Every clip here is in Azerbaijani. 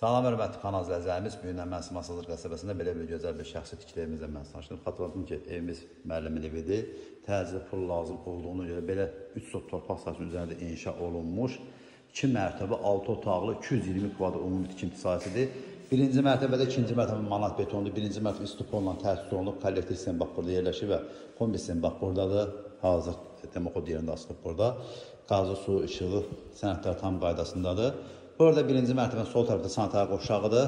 Salam hörmətli kanal izləyicilərimiz, bu gün mən Masazır qəsəbəsində belə bir gözəl bir şəxsi tikili evimizlə mən tanışdım. Xatırladım ki, evimiz müəllimin evidir. Təcili pul lazım olduğuna görə belə 3 sot torpaq sahəsinin üzərində inşa olunmuş 2 mərtəbə 6 otaqlı 220 kvadrat ümumi tikinti sahəsidir. Birinci mərtəbədə ikinci mərtəbə manat betondur. Birinci mərtəbə istoponla təchiz olunub. Kollektiv sistem bax burada yerləşir və kombi sistem bax buradadır. Hazır demoxod yerində asılıb burada. Qazı, su, işığı, sənədlər tam qaydasındadır. Burada birinci mərtəbənin sol tərəfdə sanitar qovşağıdır.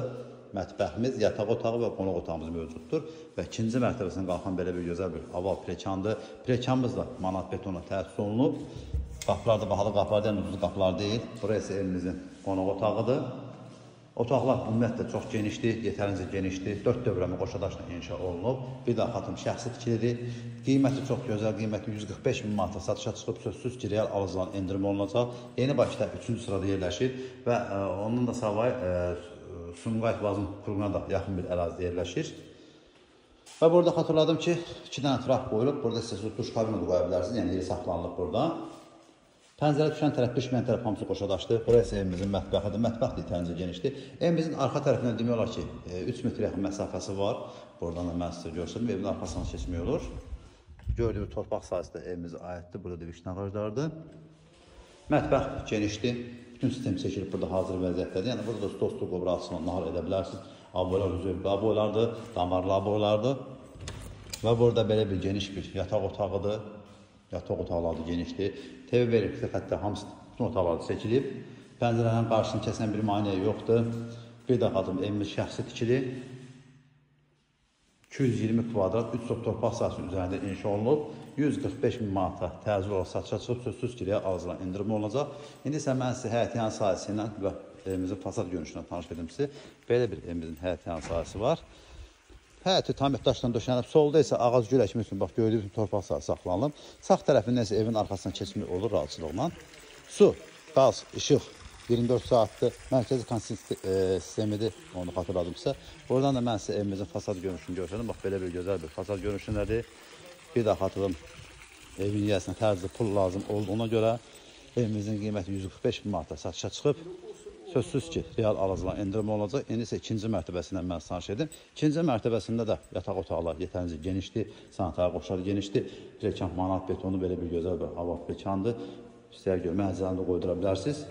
Mətbəximiz, yataq otağı və qonaq otağımız mövcuddur. Və ikinci mərtəbəsinə qalxan belə bir gözəl bir aval prekandır. Prekanımız da manat betonla təchiz olunub. Qapılar da bahalı qapılar deyil, ucuz qapılar deyil. Burası evimizin qonaq otağıdır. Otaqlar ümumiyyətlə çox genişdir, yetərincə genişdir. 4 dövrəmə qoşa daşla inşa olunub. Bir daha xatım şəxsi tikilidir. Qiyməti çox gözəl, qiyməti 145 min manata satışa çıxıb, sözsüz ki, real alıcıların endirimi olunacaq. Yeni Bakıda 3-cü sırada yerləşir və onun da savayı Sumqayıt Vazın qurğuna da yaxın bir ərazidə yerləşir. Və burada xatırladım ki, 2 dənə trap qoyulub. Burada isə duş kabini qoya bilərsiniz, yəni yeri saxlanılıb burada. Pəncərə düşən tərəf, düşməyən tərəf hamısı qoşa daşdır. Burası evimizin mətbəxidir. Mətbəx də yetərincə genişdir. Evimizin arxa tərəfindən demək olar ki, 3 metr yaxın məsafəsi var. Buradan da mən sizə göstərim. Evin arxasına keçmək olur. Gördüyünüz torpaq sahəsi də evimizə aiddir. Burada da vişnə ağaclarıdır. Mətbəx genişdir. Bütün sistem çəkilib burada hazır vəziyyətdədir. Yəni burada da stol qovraçısına nahar edə bilərsiniz. Aboylar üzövqlü aboylardır, damarlı aboylardır. Və burada belə bir geniş bir yataq otağıdır. Yataq otaqları genişdir. TV və elektrik xətti hamısı bütün otaqlarda çəkilib. Pəncərələrin qarşısını kəsən bir maneə yoxdur. Bir daha xatırladım, evimiz şəxsi tikili. 220 kvadrat 3 sot torpaq sahəsinin üzərində inşa olunub. 145 min manata təcili olaraq satışa çıxıb, sözsüz ki, real alıcıların endirimi olunacaq. İndi isə mən sizə həyətyan sahəsi ilə və evimizin fasad görünüşünə tanış edim sizi. Belə bir evimizin həyətyan sahəsi var. Həyəti tam daşla döşənib, solda isə ağac gül əkimi üçün bax gördüyünüz torpaq sahəsi saxlanılıb. Sağ tərəfindən isə evin arxasına keçmək olur rahatçılıqla. Su, qaz, işıq 24 saatdır. Mərkəzi kondisioner sistemidir, onu xatırladım sizə. Buradan da mən sizə evimizin fasad görünüşünü göstərdim. Bax belə bir gözəl bir fasad görünüşündədir. Bir daha xatırladım, evin yiyəsinə təcili pul lazım olduğuna görə evimizin qiyməti 145 min manata satışa çıxıb. Sözsüz ki, real alıcıların endirimi olacaq. İndi isə ikinci mərtəbəsindən mən tanış edim. İkinci mərtəbəsində də yataq otaqları yetərincə genişdir, sanitar qoşaları genişdir. Prekan manat betonu belə bir gözəl bir hava prekandır. İstəyər görə mənziləni də qoydura bilərsiniz.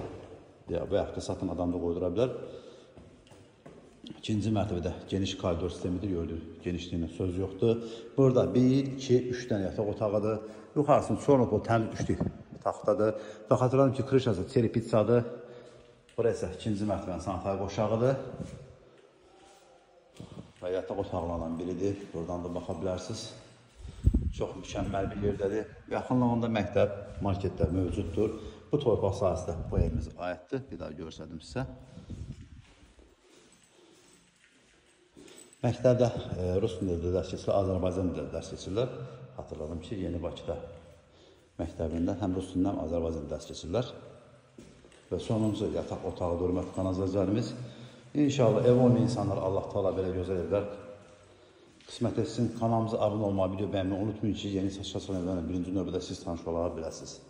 Və yaxud da satın adam da qoydura bilər. İkinci mərtəbədə geniş koridor sistemidir, gördüyünüz genişliyinə söz yoxdur. Burada 1, 2, 3 dənə yataq otağıdır. Yuxarısının çoxunluqla təmiz üçlük taxtadır. Və xatırladım ki, krişası çerepitsadır. Burası ikinci mərtəbənin sanitar qoşağıdır və yataq otaqlarından biridir. Buradan da baxa bilərsiniz. Çox mükəmməl bir yerdədir. Yaxınlığında məktəb, marketlər mövcuddur. Bu torpaq sahəsi də bu evimizə aiddir. Bir daha göstərdim sizə. Məktəbdə rus dilində dərs keçirlər, Azərbaycan dilində dərs keçirlər. Xatırladım ki, Yeni Bakıda məktəbində həm rus dilində, həm Azərbaycan dilində dərs keçirlər. Və sonuncu yataq otağı hörmətli kanal izləyicilərimiz. İnşallah ev olmayan insanlar Allah Teala belə gözəl evlər qismət etsin. Kanalımıza abunə olmağı, video bəyənməyi unutmayın ki, yeni satışa çıxan evlərlə birinci növbədə siz tanış ola biləsiniz.